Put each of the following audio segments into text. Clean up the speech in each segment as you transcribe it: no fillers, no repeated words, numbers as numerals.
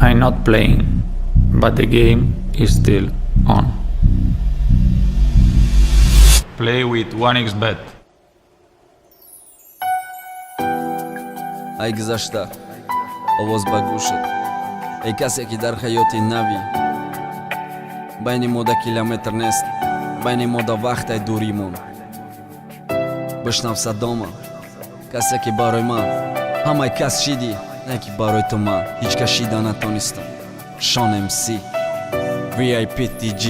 I'm not playing, but the game is still on. Play with 1xBet. Ай гузашта, овоз ба гӯшат, эй касе, ки дар ҳаёти навӣ. Байни мо да километр нест, байни мо да вақтай дуримон. Бишнав садома, касе, ки барои ман ҳамаи кас шидӣ, не ки барои ту ман ҳеҷ кас шида натонистам. Шон МС, VIP TG.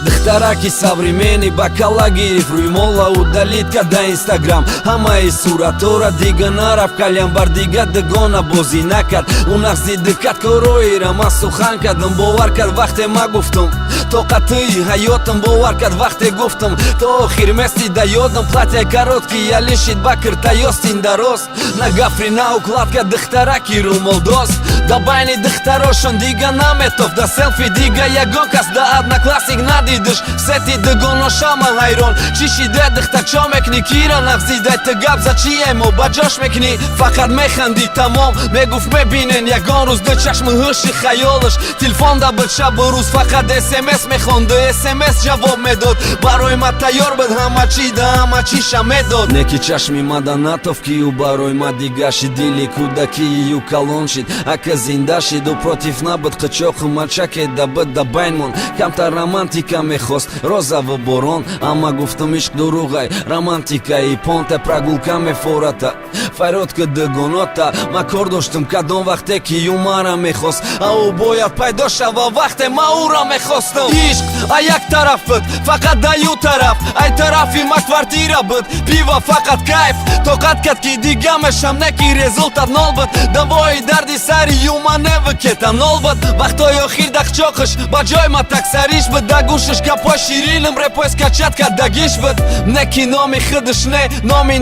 Духтараки современный ба калла гирифт рӯймола, удалить карда Инстаграм ҳамаи суратора. Дига нарафт кальян бар, дига дугона бозӣ накард. Ӯ нағзи дикат короира ман сухан кардам, бовар кард, вақте ма гуфтам тоқатии ҳаётам, бовар кард, вақте гуфтам то охир мести да ёдам. Платья короткий ялишид ба киртаёстин дароз, на гафри, на укладка, духтараки рӯмолдоз. Да байни духтарошон дига наметофт, да селфи дига ягон кас да Одноклассник надидиш. Сети дугоношама ҳайрон, чӣ шиде, духтарчо мекунӣ, кира нағзидай? Ту гап за чиемо ба ҷош мекунӣ, фақат механдӣ, тамом. Мегуфт, мебинен ягон рӯз ду чашми ҳуши хаёлаш. Телефон да буд шабу рӯз, фақат СМС мехонду СМС ҷавоб медод. Барои ма тайёр буд ҳама чи, да ҳама чиша медод. Не ки чашми мада натофт, ки ӯ барои ма дига шид. Дили кӯдакии ӯ калон шид, ака зинда шид. Ӯ против набуд, қичоқу мачаке да буд да байнмон. Камтар романтика мехост, розаву борон. Амма гуфтам, ишқ дурӯғай, романтикаи понта. Прогулка мефората, фарёд ки дугонота. Ма кор доштам кадом вақте, ки ӯ мара мехост, а ӯ бояд пайдо шава вақте ма ӯра мехостам. Ишқ а як тараф буд, фақат да ю тараф, ай тарафи ма квартира буд, пиво, фақат кайф. Тоқат кард, ки дига мешам, не ки результат нол буд. Давои дарди сари юма неву кетанол буд. Вақтҳои охир дахчоқиш ба ҷои ма таксариш буд, да гӯшиш гапҳои ширинам репой скачать кардагиш буд. Не ки номи худаш, не номи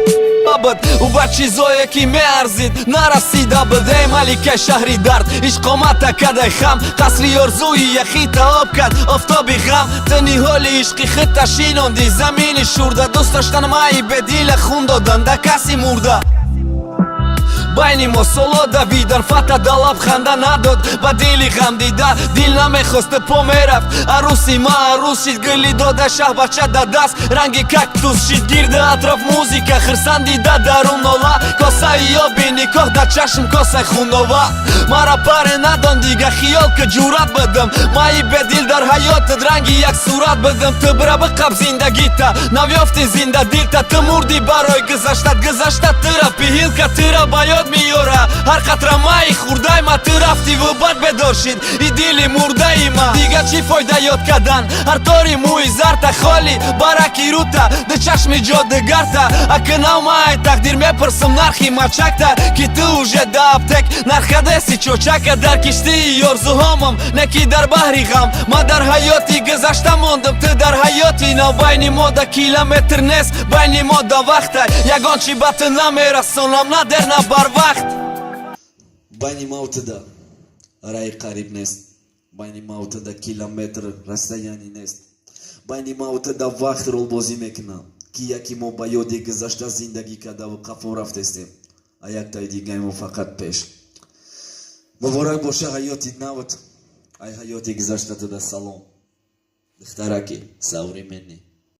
буд, ӯ ба чизое, ки меарзид, нарасида буд. Эй маликаи шаҳри дард, ишқомата кадай хам, қасри орзуи яхита об кард офтоби ғам. Ту ниҳоли ишқи худта шинонди замини шурда, дӯст доштан майи бедила, хун додан да каси мурда. Байни мо соло давидан, фата да лаб ханда надод, ба дили ғам дида дил намехост, по мерафт. Арӯси ма арӯс шид, гули дода шаҳбача да даст, ранги кактус шид. Гирди атроф музика, хирсанди да дарун нола, косаи оби никоҳ да чашм, косаи хунова. Мара паре надон дига, хиёл ки ҷурат бидам, майи бедил дар ҳаётат ранги як сурат бидам. Ту бира биқаб зиндагита, навёфти зинда дилта. Ту мурдӣ барои гузаштат, гузашта тура пиҳилка, тура ба ёд меёра ҳар қатра майи хурдай ма. Ту рафтиву бад бедор шид и дили мурдаи ма. Дига чӣ фойда ёд кардан ҳар тори мӯи зарта, холи бараки рута, ду чашми ҷодугарта? Акнав май тақдир мепурсам нархи мачакта, ки ту уже да аптек нархадеси чочака. Дар киштии орзуҳомам, не ки дар баҳри ғам. Ма дар ҳаёти гузашта мондам, ту дар ҳаёти нав. Байни мо да километр нест, байни мо да вақта. Ягон чи ба ту намерасонам, на дер, на барвақт. Байни мавтуда раи қариб нест, байни мавтуда километр расстояние нест, байни мавтуда вақт ролбозӣ мекунам, ки яки мо ба ёди гузашта зиндагӣ кардаву қафо рафтестем, а яктаи дигаи мо фақат пеш. Муборак боша ҳаёти нават, ай ҳаёти гузаштатуда салом, духтараки современный.